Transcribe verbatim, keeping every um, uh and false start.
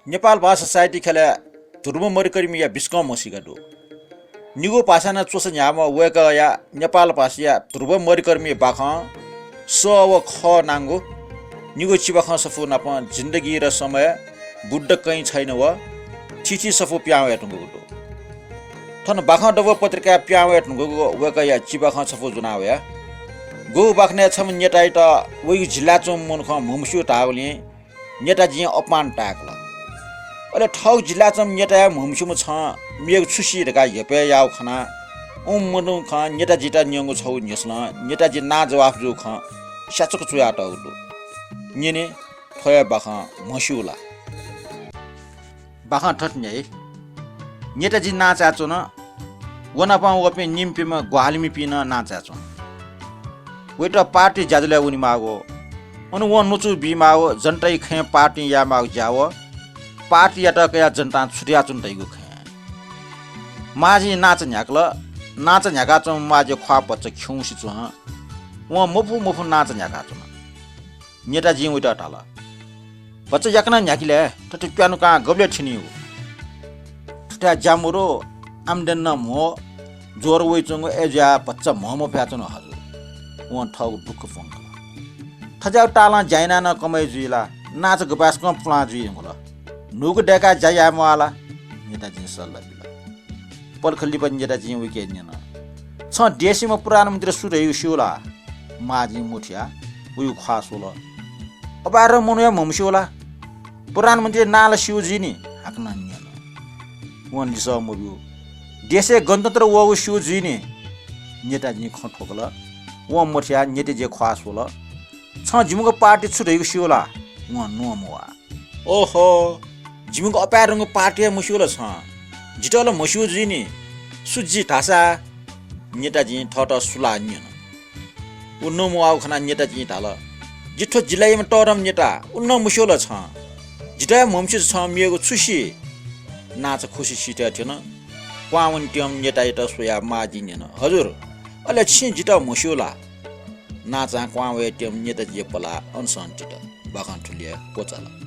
नेपाल भाषा साहित्य ख्यलय् ध्रुव मरिकर्मीया बिस्कं म्हसीका दु। निगू भाषां नं च्वसा न्ह्याःम्ह वय्कःया नेपाल भाषाया ध्रुव मरिकर्मी बाखं स व ख नांगु निगू चिबाखं सफू नाप जिन्दगी र समय, बुद्ध कहीं छैन व थीथी सफू पिहां वये धुंकूगु दु। थन बाखं दबू पत्रिकाय् पिहां वये धुंकूगु वय्कःया चिबाखं सफू ज्वना वया। गुगु बाखनय् छम्ह नेतायात वइगु जिल्लाय् च्वंम्ह मनुखं म्हमस्यू धाःगुलिं नेताजीं अपमान ताय्कल। अले थःगु जिल्लाय् च्वंम्ह नेताया म्हमस्यूम्ह छं मेगु छु सी धकाः हेपय् याःगु खनाः उम्ह मनुखं नेताजीत न्यंगु छगू न्ह्यसलं नेताजी नां जवाफ जूगु खँ स्याचुक च्वयातःगु दु। न्यने, थ्व हे बाखं म्हस्यू ला? बाखं थथे न्ह्याइ। नेताजी नांचाय् च्वन। व नाप वःपिं निम्हपिंम्ह ग्वाहालिमिपिं नं नांचाय् च्वन। वयात पार्टी ज्याझ्वलय् वनेमाःगु, अन वं न्वचु बीमाःगु, जनताया खँय् पार्टीं यायेमाःगु ज्या व पार्टीयात कयाः जनतां छु धयाच्वन धइगु खँ। मांजिं नांचा न्ह्याकल। नांचा न्ह्याकाच्वंम्ह मांजिया ख्वाः भचा खिउँसे च्वं। वं मफु मफु नांचा न्ह्याकाच्वन। नेताजीं वयात धाल, "भचा याकनं न्ह्याकि ले, थथे प्यान्हुकां गबलय् थ्यनीगु? थथे ज्यामरु, आम्दानी नं म्हो, ज्वर वइच्वंगु, अय्जुयाः भचा म्हो मफयाच्वन हजुर।" वं थःगु दुःख प्वंकल। "थज्याःगु तालं ज्या यानाः नं कमाइ जुइ ला? नांचा गपाय्सकं पुलां जुइ धुंकल। न्हूगु दय्काः ज्या याये म्वाः ला?" नेताजीं सल्लाह बिल। पलख लिपा नेताजीं वयाके न्यन, "छं देशयाम्ह प्रधानमन्त्री सु धइगु स्यू ला?" मांजिं मथुयाः वयागु ख्वाः स्वल। "अपार मनू हे म्हमस्यू ला? प्रधानमन्त्री नां ला स्यू जुइ नि?" हाकनं न्यन। वं लिसः मब्यू। "देशय् गणतन्त्र वःगु स्यू जुइ नि?" नेताजीं खँ ठ्वकल। वं मथुयाः नेताजीया ख्वाः स्वल। "छं जिमिगु पार्टी छु धइगु स्यू ला?" वं न्वं मवाः। "ओहो, जिमिगु अपाय्धंगु पार्टी हे मस्यू ला छं? जितः ला म्हस्यू जुइ नि, सु जि धाःसा?" नेताजीं थःत सुलाः न्यन। व न्वं मवाःगु खनाः नेताजीं धाल, "जि थ्व जिल्लायाम्ह तःधंम्ह नेता, उलि नं मस्यू ला छं? जितः हे म्हमस्यू छं मेगु छु सी?" नांचा खुसि सित थ्यन। क्वहां वनेत्यंम्ह नेतायात स्वयाः मांजिं न्यन, "हजुर, अले छिं जितः म्हस्यू ला?" नांचां क्वहां वयात्यंम्ह नेताजीया पलाः अनसं तित। बाखं थुलि हे क्वचाल।